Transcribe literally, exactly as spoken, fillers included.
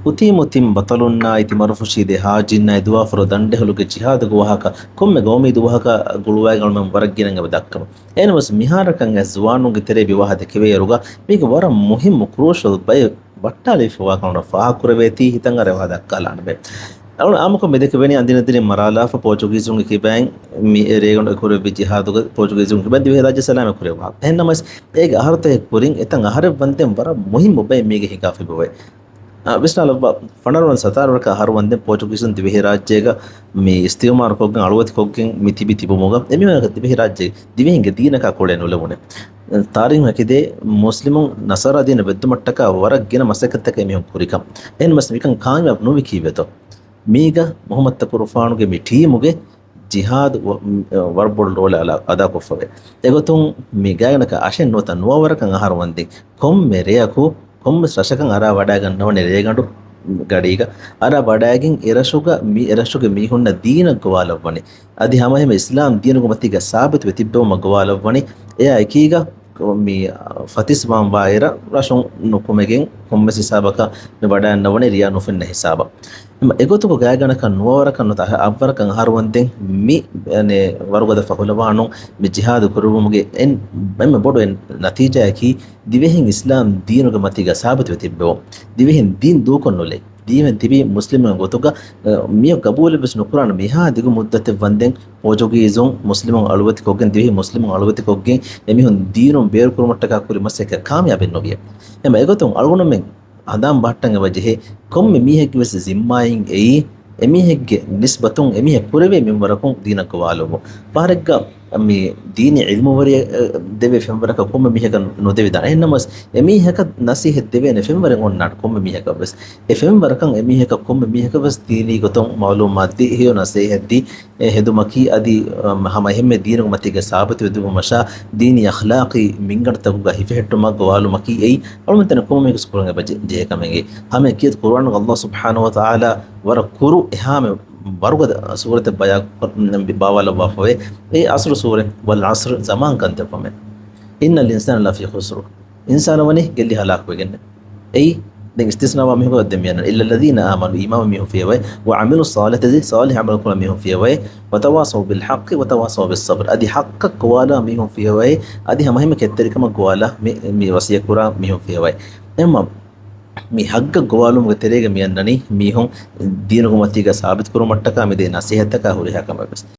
އުތީމުތިން ބަޠަލުންނާއި ތިމަރުފުށީ ދެ ހާޖިންނާއި ދުވާފަރު ދަނޑެހުލުގެ ޖިހާދުގެ ވާހަކަ ކޮންމެ ގައުމީ ދުވަހަކަށް ގުޅުވާގެން އަޅުމެން ވަރަށް ގިނައިން އެބަ ދައްކަމު. އެހެންވެސް މިހާރަކަށް އެ ޒުވާނުންގެ ތެރޭ ބިވާހަ ދެކެވޭއިރުގަ މީގެ ވަރަށް މުހިއްމު ކްރޫޝަލް ބައެއް ބައްޓާލިފަވާކަން ފާހަގަކުރެވޭތީ ހިތަށް އަރާ އެބަ ދައްކާލާނަމޭ. އަޅުން އާއްމުކޮށް މި ދެކެވެނީ އަނދިރި އަނދިރި މަރާލާފަ ޕޯޗުގީޒުންގެ ކިބައިން މި ރޭގަނޑު އެކުރެއްވި ޖިހާދުގަ ޕޯޗުގީޒުންގެ ކިބައިން ދިވެހިރާއްޖެ ސަލާމަތް ކުރެއްވާ. އެހެންނަމަވެސް އޭގެ އަހަރުތަކެއް ކުރިން އެތައް އަހަރެއް ވަންދެން ވަރަށް މުހިއްމު ބައެއް މީގެ ހިނގާފައި އޮވޭ. އަ، ވިސްނާލައްވާ، ފަނަރަ ވަނަ ސަތާރަ ވަރަކަށް އަހަރު ވަންދެން ޕޯޗުގީޒުން ދިވެހިރާއްޖޭގަ މި އިސްތިއުމާރުކޮށްގެން އަޅުވަތިކޮށްގެން މި ތިބި ތިބުމުގަ އެމީހުންނަކަށް ދިވެހިރާއްޖޭ ދިވެހިންގެ ދީނަކާ ކުޅޭ ނުލެވުނެ. ތާރީހުން އެކިދޭ މުސްލިމުން ނަޞާރާ ދީނަށް ވެއްދުމަށްޓަކާ ވަރަށް ގިނަ މަސައްކަތްތަކެއް މީހުން ކުރިކަން. އެހެން މަސް މިކަން ކާމިޔާބު ނުވި ކީއްވެތޯ؟ މީގަ މުޙައްމަދު ތަކުރުފާނުގެ މި ޓީމުގެ ޖިހާދު ވަ-، ވަރަށް ބޮޑު ރޯލެއް އަލާ-، އަދާކޮށްފަވޭ. އެގޮތުން މި ގާތްގަނޑަކަށް އަށެއް ނުވަތަ ނުވަވަރަކަށް އަހަރު ވަންދެން ކޮންމެ ރެޔަކު ކޮންމެސް ރަށަކަށް އަރާ ވަޑައިގަންނަވަނީ ރޭގަނޑު ގަޑީގަ އަރާ ވަޑައިގެން އެރަށުގަ މި އެރަށުގެ މީހުންނަށް ދީނަށް ގޮވާލައްވަނީ. އަދި ހަމައެހެންމެ އިސްލާމް ދީނުގެ މަތީގަ ސާބިތުވެ ތިއްބެވުމަށް ގޮވާލައްވަނީ. އެއާ އެކީގަ މި ފަތިސް ވާން ވާއިރަށް ރަށުން ނުކުމެގެން ކޮންމެސް ހިސާބަކަށް މި ވަޑައިގަންނަވަނީ ރިޔާ ނުފެންނަ ހިސާބަށް. އެމަ އެގޮތުގަ ގާތްގަނޑަކަށް ނުވަވަރަކަށް ނުވަތަ އަށްވަރަކަށް އަހަރު ވަންދެން މި، އަނެ، ވަރުގަދަ ފަހުލަވާނުން މި ޖިހާދު ކުރެއްވުމުގެ އެން-، އެންމެ ބޮޑު އެން ނަތީޖާއަކީ ދިވެހިން އިސްލާމް ދީނުގެ މަތީގަ ސާބިތުވެ ތިއްބެވުން. ދިވެހިން ދީން ދޫކޮށް ނުލެވި. ދިވެހިން ތިބީ މުސްލިމުންގެ ގޮތުގަ، އަ، މިއޮތް ގަބޫލެއްވެސް ނުކުރާނެ މިހާ ދިގު މުއްދަތެއް ވަންދެން ޕޯޗުގީޒުން މުސްލިމުން އަޅުވެތިކޮށްގެން، ދިވެހި މުސްލިމުން އަޅުވެތިކޮށްގެން އެމީހުން ދީނުން ބޭރުކުރުމަށްޓަކާ ކުރި މަސައްކަތް ކާމިޔާބެއް ނުވިއެވެ. އެމަ އެގޮތުން އަޅުގަނޑުމެން ހަނދާން ބަހައްޓަން އެބަ ޖެހޭ، ކޮންމެ މީހެއްގެ ވެސް ޒިންމާއިން އެއީ، އެމީހެއްގެ ނިސްބަތުން އެމީހަށް ކުރެވޭ މިންވަރަކުން ދީނަށް ގޮވާލުއްވުން. ފަހަރެއްގަ މި ދީނީ ޢިލްމުވެރި، އެ، ދެވޭ ފެންވަރަކަށް ކޮންމެ މީހަކަށް ނުދެވިދާނެ. އެހެންނަމަވެސް، އެމީހަކަށް ނަސޭހަތް ދެވޭނެ ފެންވަރެއް އޮންނާނެ ކޮންމެ މީހަކަށް ވެސް. އެ ފެންވަރަކަށް އެމީހަކަށް ކޮންމެ މީހަކަށް ވެސް ދީނީ ގޮތުން މަޢުލޫމާތު ދީ، ހެޔޮ ނަސޭހަތް ދީ، އެ ހެދުމަކީ އަދި، އަ، ހަމަ އެހެންމެ ދީނުގެ މަތީގަ ސާބިތުވެ ދިއުމަށާ ދީނީ އަޚްލާޤީ މިންގަނޑުތަކުގަ ހިފެހެއްޓުމަށް ގޮވާލުމަކީ އެއީ އަޅުގަނޑުމެން ކޮންމެ މީހަކުވެސް ކުރަން އެބަ ޖެ-، ޖެހޭ ކަމެއް. ހަމަ ކިޔަތު ޤުރުއާނުގަ ﷲ ސުބްޙާނަހޫ ވަތަޢާލާ ވަރަށް ކުރު އެހާމެ ވަރުގަދަ ސޫރަތެއް ބަޔާ-، ބާވާލައްވާފަވޭ. އެ ޢަޞްރު ސޫރަ، والعصر، ޒަމާން ކަންތައް ވަމެ. إن الإنسان لفي خسر. އިންސާނު ވަނީ ގެއްލި ހަލާކުވެގެން. އެއީ ދެން އިސްތިސްނާވާ މީހަކު ދެން މިއަންނަނީ. إلا الذين آمنوا، އީމާން މީހުން ފިޔަވައި، وعملوا الصالحات، ޞާލިޙު ޢަމަލު ކުރާ މީހުން ފިޔަވައި، وتواصوا بالحق وتواصوا بالصبر، އަދި ޙައްޤަށް ގޮވާލާ މީހުން ފިޔަވައި، އަދި ހަމަހިމެ ކެތްތެރިކަމަށް ގޮވާލާ މި، މި ވަޞިއްޔަތް ކުރާ މީހުން ފިޔަވައި. އެމަ މި ޙައްޤަށް ގޮވާލުމުގެ ތެރޭގަ މިއަންނަނީ މީހުން ދީނުގެ މަތީގަ ސާބިތު ކުރުމަށްޓަކާ މިދޭ ނަސޭހަތަކާ ހުރިހާ ކަމެއް ވެސް.